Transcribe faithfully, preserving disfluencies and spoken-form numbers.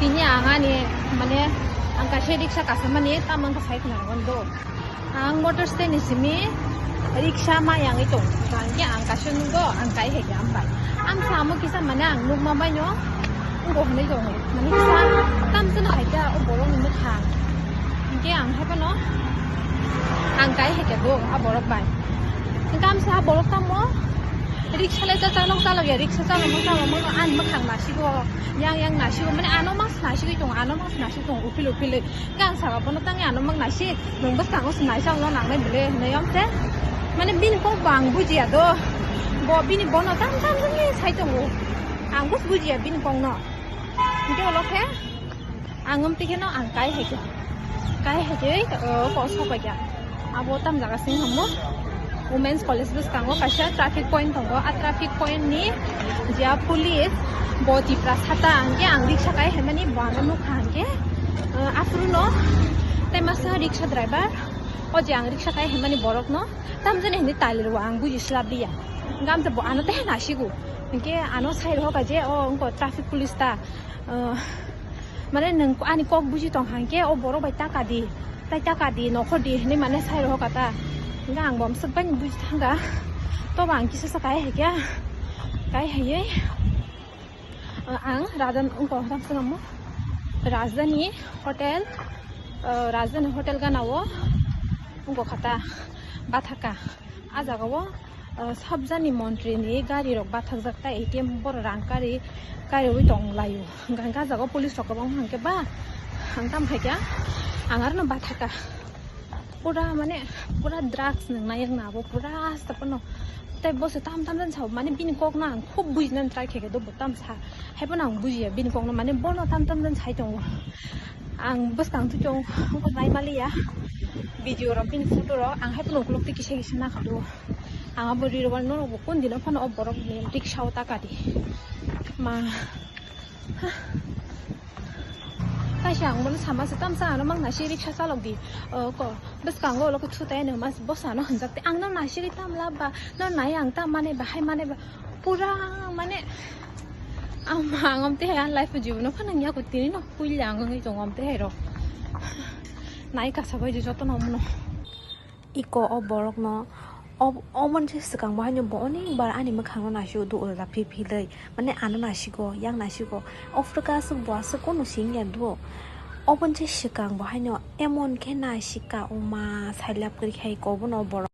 Tini ang ani, mane, ang kaisa riksa kasamani, tamo wngkha sai khna hwn do. Ang motor stand ni simi riksa ma yangwi tong. Hwnkhe ang kaisa nugo, ang kai hai khe ambai. Amsa amo kisa mane ang nukma baino, wngkha hwnwi tongo. Mane kisa tamsano hai khe o borokni mwkhang. Hwnkhe ang hai phano ang kai hai khe do a borok bai. Hwnkhe amsa a borok tamo riksa le cha chalok chalok ya, riksa chalokma chalokma no ani mwkhang nasigo, yang yang nasigo. Mane ano mas nasigwi tongo, ano mas nasigwi tongo, uphil uphilwi. Hwnkhe ang saka bono tangwi ano mak nasi, nwng bwskango se naisakno nangnai bwle hinwi yom se. Mane bini kok bo ang bujiya do. Bo bini bono tam tam tam ni sai tongo. Ang bus bujiya bini kokno. Hwnkhe ulo khe ang wmtwi kheno ang kai hai khe. Kai hai khe, o, kok sok pai kha. Abo tam jaga sing hamo. Women's College bwskango kaisa traffic point tongo. A traffic point ni je police bo tipra sata hwnkhe ang riksa kai hai mani bo ano nukha hwnkhe, eh, aphuru no tei masa riksa driver o je ang riksa kai hai mani borok no tamjani hinwi tali rwo ang buji slap liya. Gamsa bo ano tei nasigo hwnkhe ano sai rwkha je o wngkha traffic police ta, eh, mane nwng ani kok buji tong hwnkhe o borok bai taka di. Tai taka di, nokhor di hinwi mane sai rwkha ta. Hwnkhe ang bo swk bai buji thangkha. Tobo ang kisa sa kai hai khe. Kai hai, eh, ang Rajan wngkha, Rajdhani Hotel, eh, Rajdhani Hotel gana o wngkha ta. Bathaka. A jaga o, ah, sabjani montri ni gari rok bathakjak, tai A T M borok rang kari, kariwi tong laio. Hwnkhe ah jaga o police rok kwbangma hwnkhe ba, ang tamo hai khe ang aro no bathaka. Pura mane, pura drugs nwngnai wngna abo pura asta phano. Tai bo se tam tam jan sao, mane bini kok no ang khub bujinani try khe khe do, bo tam sa. Hai phano ang bujiya bini kok no, mane bono tam tam jan sai tongo. Ang bwskang twi tongo, wngkha nai maliya. Video rok bini photo rok ang hai phano ukulok twi kisa kisa nakha do. Ang abo ree rwmani norok bo kon dino phano o borok ni riksa o taka di. Ma. Kaisa ang bono sama se tamsa ano mang nasi riksa chalok di. O ko bwskango ulo ko thutai no mas bosa no hwnjak te ang no nasi ri tam lab ba no nai ang tam mane ba hai mane ba pura mane ang ang am te hai life jibono phano ya ko tini no puila ang ngi tong am te hai ro. Nai kasa bai joto no mono. Iko o borokno, o, oboni se swkang bo haino bo onek bar ani mwkhangno naisio do, o da phi philwi. Mane ano naisigo, yang naisigo. Ofrwk aswk bo aswk kono singya do. Oboni se swkang bo haino emon khe naisika oma sailap kwrwi khai iko bono o borok.